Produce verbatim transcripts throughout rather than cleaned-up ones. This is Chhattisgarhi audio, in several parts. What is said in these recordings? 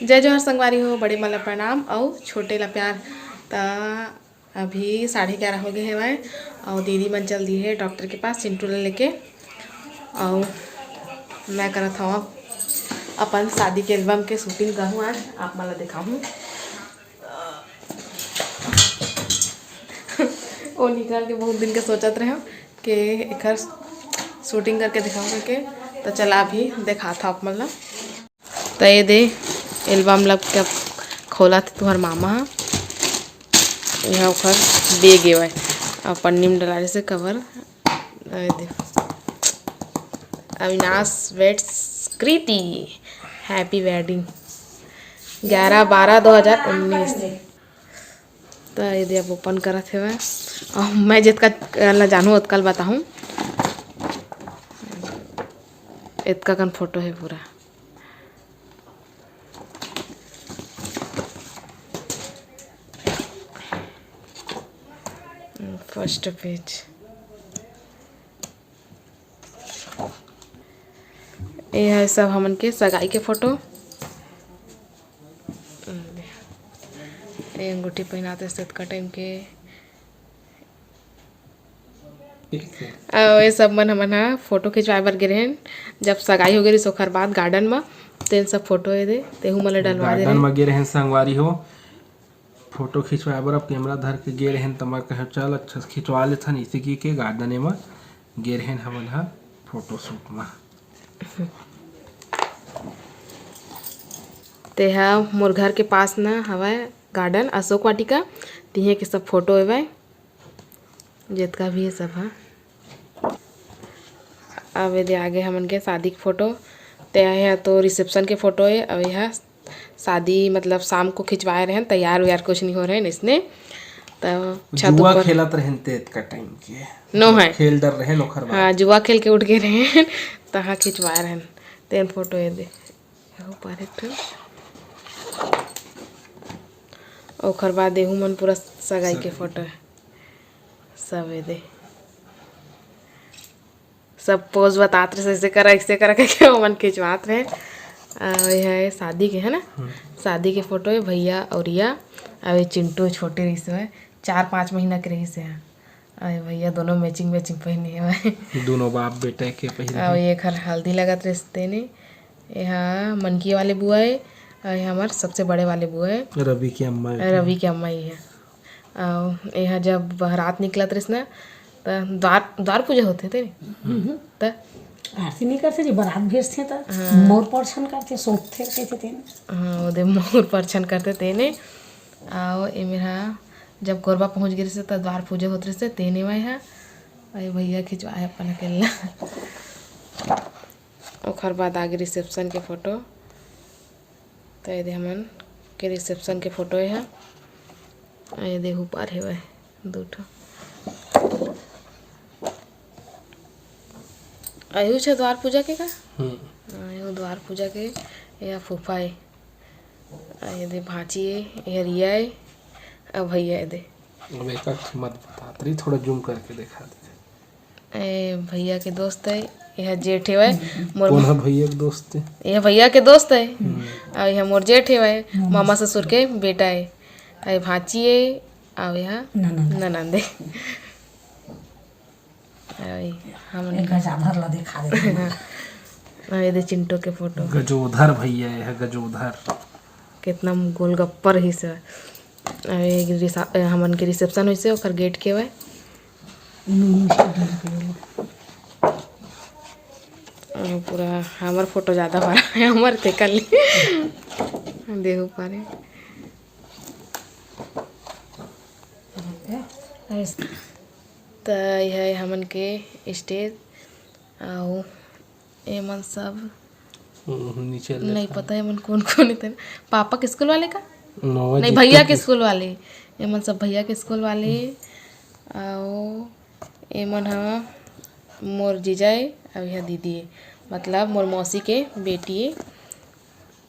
जय जोहार संगवारी हो, बड़े मन ला प्रणाम अउ छोटे ला प्यार। त अभी साढ़े ग्यारह हो गए हवय अउ दीदी मन चल दिए हे डॉक्टर के पास चिंटू ला लेके। अउ मैं करत हव अपन शादी के एल्बम के शूटिंग, कहूँ आज आप मन ला दिखाहूँ। ओ निकाल के बहुत दिन के सोचत रहे कि एकर शूटिंग करके दिखाऊँ करके, तो चला अभी दिखात हव आप मन ला। त ये दे एल्बम ला के खोलत हे तुहर मामा ह। यहाँ ओकर बैग एवय, अउ पन्नी में डला रहिसे कवर। ये दे अविनाश वेड्स कृति, हैप्पी वेडिंग, ग्यारह बारह दो हज़ार उन्नीस। त ये दे अब ओपन करत हेवय, अउ मैं जितका ला जानहूँ ओतका ल बताहूँ। इतका कन फोटो हे पूरा। फर्स्ट पेज। ये है सब हमन के सगाई के फोटो। ये अंगूठी पहनाते से अतका टाइम के। अउ ये सब मन हमन ह फोटो खिंचवाए बर गे रहेन, जब सगाई हो गे रिहिस ओखर बाद गार्डन म, तेन सब फोटो ये दे, तेहू मन ल डलवा दे गार्डन रहेन। म गे रहेन संगवारी हो, फोटो खिंचवाए बर। अब कैमरा धर के गे रहेन, त मैं कहे चल अच्छा से खिंचवा लेथन, इसी की के गार्डन म गे रहेन हमन ह फोटो शूट म। तेहा मोर घर के पास न हवय गार्डन अशोक वाटिका, तिहे के सब फोटो एवय। जतका भी हे सब ह। अब एदे आगे हमन के शादी के फोटो, ते एहा तो रिसेप्शन के फोटो हे। अब एहा शादी मतलब शाम को खिंचवाए रहेन, तैयार वैयार कुछ नहीं हो रहेन इसने। त छत जुआ ऊपर खेलत रहेन ते इतका टाइम के। नो है। खेल डर रहेन ओखर बाद। हाँ, जुआ खेल के उठ गए रहेन, तहाँ खिंचवाए रहेन। तेन फोटो एदे। एहू पार एक ठन। ओखर बाद एहू मन पूरा सगाई के सगाई। फोटो हे। सब एदे। सब पोज बतात रहे, ऐसे करा, ऐसे करा करके ओमन खिंचवात रहे। अउ ये है शादी के, है ना? हम्म। शादी के फोटो हे, भैया अउ रिया। अउ ये चिंटू छोटे रहिस हे, चार पाँच महीना के रहिस हे। अरे भैया, दोनों मैचिंग मैचिंग पहने हवय। दोनों बाप बेटा के पहने अउ हे। ये घर हल्दी लगत रहिस तेने। एहा मनकी वाले बुआ हे, अउ ये हमर सबसे बड़े वाले बुआ हे। रवि के अम्मा हे। रवि के अम्मा ही हे। अउ एहा जब बारात निकलत रहिस ना, त द्वार, द्वार पूजा होथे तेने। हम्म। त आरती नहीं करथे जी, बारात भेजथे त हाँ। मोर परछन करथे, सोपथे कहिथे तेने। हाँ, ओदे मोर परछन करथे तेने। अउ एमेर हा जब कोरबा पहुँच गे रहिसे, त द्वार पूजा होत रहिसे, तेने में हा, अउ भैया खिंचवाए अपन अकेल्ला। ओखर बाद आगे रिसेप्शन के फोटो, त एदे हमन के रिसेप्शन के फोटो हे, अउ एदे ऊपर हेवय दू ठो। अउ एहू छे द्वार पूजा के का? हम्म। हाँ, एहू द्वार पूजा के, या फूफा हे। अउ एदे भांची हे, एहर रिया हे, अउ भैया एदे। अब एक एक मत बता, तरी थोड़ा जूम करके दिखा दे। ए भैया के दोस्त हे, एहर जेठ हेवय। मोर कौन है भैया के दोस्त हे? एहर भैया के दोस्त हे, हम्म। अउ एहर मोर जेठ हेवय, हम्म। मामा ससुर के बेटा हे। अउ ये भांची हे, अउ एहर ननंद। ननंद हे। अउ ये हमन एक गजाधर ला दिखा दे। अउ ये दे चिंटू के फोटो। गजोधर भैया, ये है गजोधर। कितना गोलगप्पा रहिस हे। अउ ये रिसा-, हमन के रिसेप्शन होइसे, ओकर गेट के हवय। अउ पूरा हमर फोटो ज्यादा भरा है, हमर ते कर ली। देहू पारे। त यह हमन के स्टेज, अउ एमन सब हम्म, नीचे ले नहीं था। पता एमन कौन कौन हे तेन। पापा के स्कूल वाले का? नवा नहीं, जी भैया के के। स्कूल वाले। एमन सब भैया के स्कूल वाले। अउ एमन ह मोर जीजा ए, अउ यह दीदी ए, मतलब मोर मौसी के बेटी ए।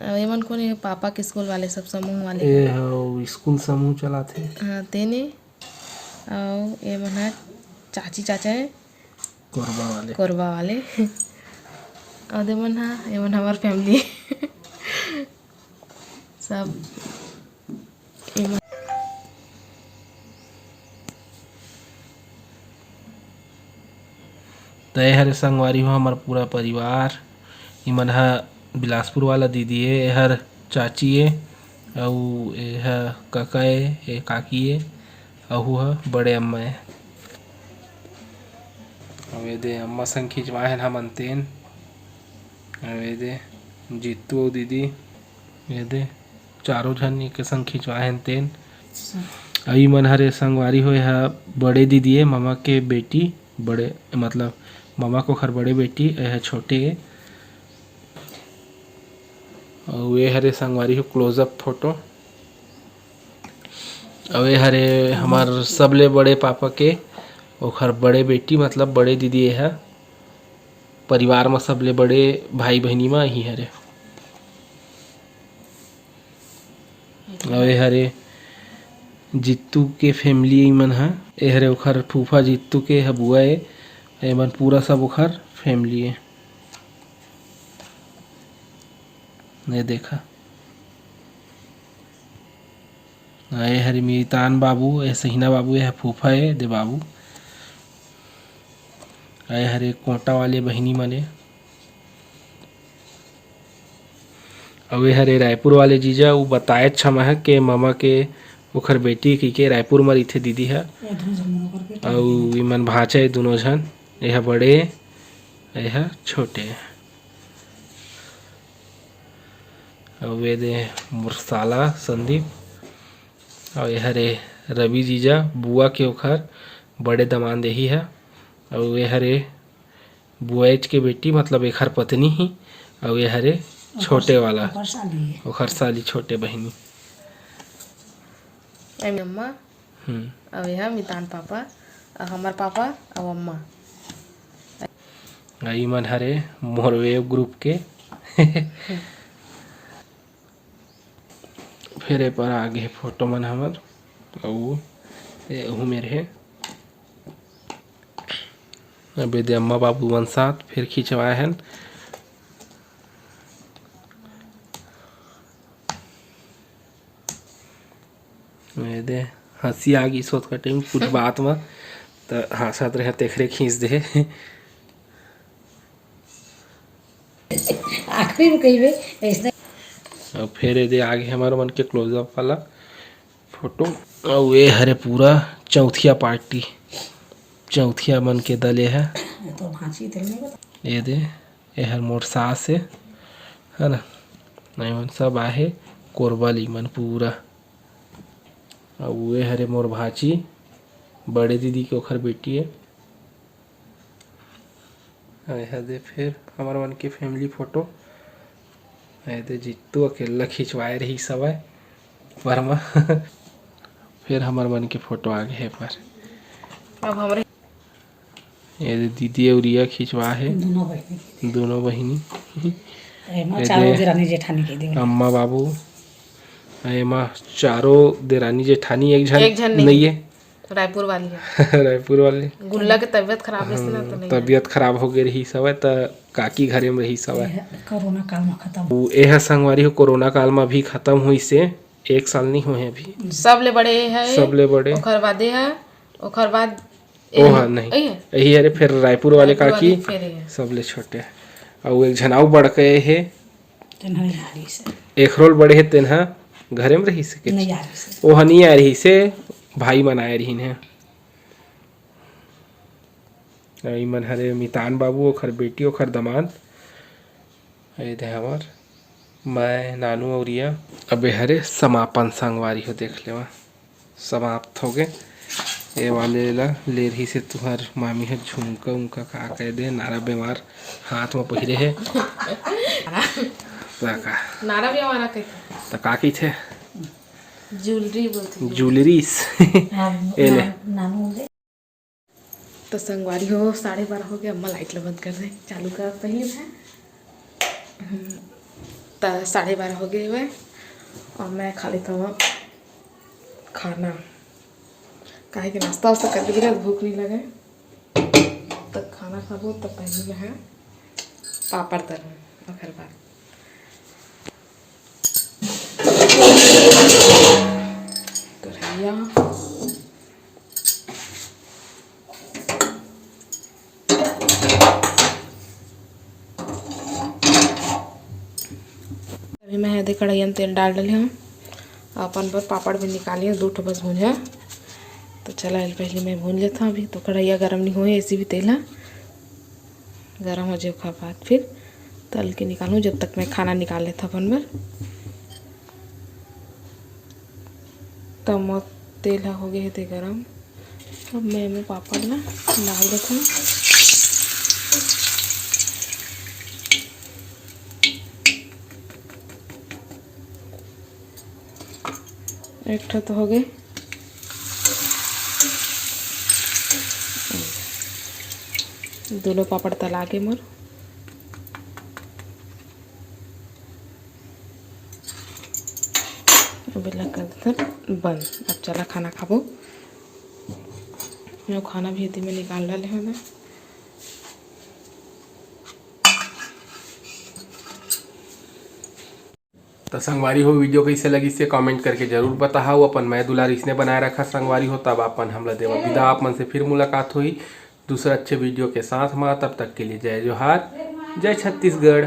अउ एमन कोन ए? पापा के स्कूल वाले, सब समूह वाले। ए ह स्कूल समूह चलाथे। हाँ, तेने। अउ एमन ह चाची चाचा ए। कोरबा वाले। कोरबा वाले। अउ एमन ह, एमन हमर फैमिली। तब एमा त ए हरे संगवारी हो हमर पूरा परिवार। इमन ह बिलासपुर वाला दीदी ए, एहर चाची ए, अउ ए ह कका ए, ए काकी ए, अहू ह बड़े अम्मा ए। अउ ए दे अम्मा संग खिंचवाए हन हमन तेन। अउ ए दे जीतू अउ दीदी, ए दे चारों झन एके संग खिंचवाए हन तेन। अउ इमन हरे संगवारी हो, ए ह बड़े दीदी ए, ममा के बेटी, बड़े मतलब ममा के ओखर बड़े बेटी, ए ह छोटे ए। अउ ए हरे संगवारी हो close up photo। अउ ए हरे हमर सबले बड़े पापा के, ओखर बड़े बेटी मतलब बड़े दीदी ए ह। परिवार म सबले बड़े भाई बहिनी म इही हरे। अउ ए हरे जीतू के family, इमन ह। ए हरे ओखर फूफा जीतू के ह बुआ ए। एमन पूरा सब ओखर family ए। ये देखा, ए हरे मितान बाबू, ए सहीना बाबू, ए ह फूफा ए दे बाबू। ए हरे कोटा वाले बहिनी मने। अउ ए हरे रायपुर वाले जीजा, उ बताए छमह के ममा के ओखर बेटी कहिके रायपुर म रहिथे दीदी ह। अउ इमन भांचा ए दुनों झन, ए ह बड़े, ए ह छोटे। अउ ए दे मोर साला संदीप, अउ ए हरे रवि जीजा, बुआ के ओखर बड़े दमांद एही ह। अउ ए हरे बुआएच के बेटी, मतलब एखर पत्नी ही। अउ ए हरे छोटे वाला, ओखर साली। ओखर साली, छोटे बहिनी। ए अम्मा। हम्म। अउ ए ह मितान पापा, अउ हमर पापा, अउ अम्मा। अउ इमन हरे मोर wave group के। फिर ए पर आगे फोटो मन हमर, अउ ए, एहू मेर हे। अबे दे अम्मा बाबू मन साथ फिर खिंचवाए हन। ए दे, हंसी आ गई सोत का टाइम कुछ बात म, त हंसत रहे तेखरे खींच दे। आखिरी में कहिबे ऐसने। अउ फिर ए दे आगे हमर मन के close up वाला फोटो। अउ ए हरे पूरा चौथिया party, चौथिया मन के दल ए ह। ये तो भांची तेल नहीं बता। ए दे, ए हर मोर सास ए, है ना? नहीं, मन सब आहे कोरबा ले मन पूरा। अउ ए हरे मोर भांची, बड़े दीदी के ओखर बेटी ए। अउ ए दे फिर हमर मन के family फोटो। ए दे जीतू अकेला खिंचवाए रहिस हवय पर म। फिर हमर मन के फोटो आगे हे पर। अब हमरे ए दे दीदी अउ रिया खिंचवा हे। दोनों बहिनी के। दोनों बहिनी। एमा ए चारों दे देरानी जेठानी के देवर। अम्मा बाबू। एमा चारों देरानी जेठानी, एक झन एक झन नहीं। नहीं है। रायपुर वाली है। रायपुर वाली। गुल्ला के तबीयत खराब रहिस ना, तो हाँ, नहीं तबीयत खराब हो गई रहिस हवय, त काकी घरे में रहिस हवय। ए ह कोरोना काल में खत्म। वो ए ह संगवारी हो, कोरोना काल में भी खत्म हुई से एक साल नहीं हुए अभी। सबले बड़े ए है। सबले बड़े। ओखर बाद ए है, ओखर बाद ओ ए हाँ, है। नहीं। ए है। यही, अरे, फिर रायपुर वाले रायपुर वाली काकी फिर ए है। सबले छोटे। अउ एक झन अउ बड़के हे। तेन ह नहीं आ रही से। एक रोल बड़े हे, तेन ह घरे में रही से के। नहीं आ रही से। ओ ह नहीं आ रही से, भाई मन आए रहीन हे। अउ इमन हरे मितान बाबू, ओखर बेटी, ओखर दमाद। ए दे हमर, मैं, नानू अउ रिया। अबे हरे समापन संगवारी हो, देख लेवा, समाप्त हो गए। ए वाले ला ले रही से तुहर मामी ह झुमका उमका का कह दे, नारा बेमार हाथ में पहिरे हे। त का? नारा बेमार कहिथे। त का कहिथे? Jewellery बोलथे। Jewelleries। हाँ, ए ले। ना-, नानू बोले। त संगवारी हो, साढ़े बारह हो गए, अम्मा light ला बंद कर दे, चालू कर पहले मैं। हम्म, त साढ़े बारह हो गए हुए और मैं खा लेता हूँ खाना, काहे कि नाश्ता वास्ता करके भी ना भूख नहीं लगे। त खाना खाबो त पहले मैं पापड़ तलूँ, ओकर बाद। ते कढ़ैया में तेल डाल डले हंव, अपन बर पापड़ भी निकाले हंव, दू ठो बस भूंजा। तो चला, एला पहले मैं भूंज लेथंव। अभी तो कढ़ैया गरम नहीं होए, ऐसी भी तेल ह गरम हो जाए, ओखर बाद फिर तल के निकालूँ। जब तक मैं खाना निकाल लेथंव अपन बर। तो मोर तेल ह हो गए हे ते गरम। अब मैं एमे पापड़ ला डाल देथंव। एक ठो तो हो गए, दोनों पापड़ तला के मोर। अब एला कर देथन बंद। अब चला खाना खाबो। अउ खाना भी एती में निकाल डाले हंव मैं। तो संगवारी हो, वीडियो कैसे लगिस हे comment करके जरूर बताहू। अपन मया दुलार इसने बनाए रखा संगवारी हो। तब अपन हमला देवा बिदा, आप मन से फिर मुलाकात होही दूसरा अच्छे वीडियो के साथ मा। तब तक के लिए जय जोहार, जय छत्तीसगढ़।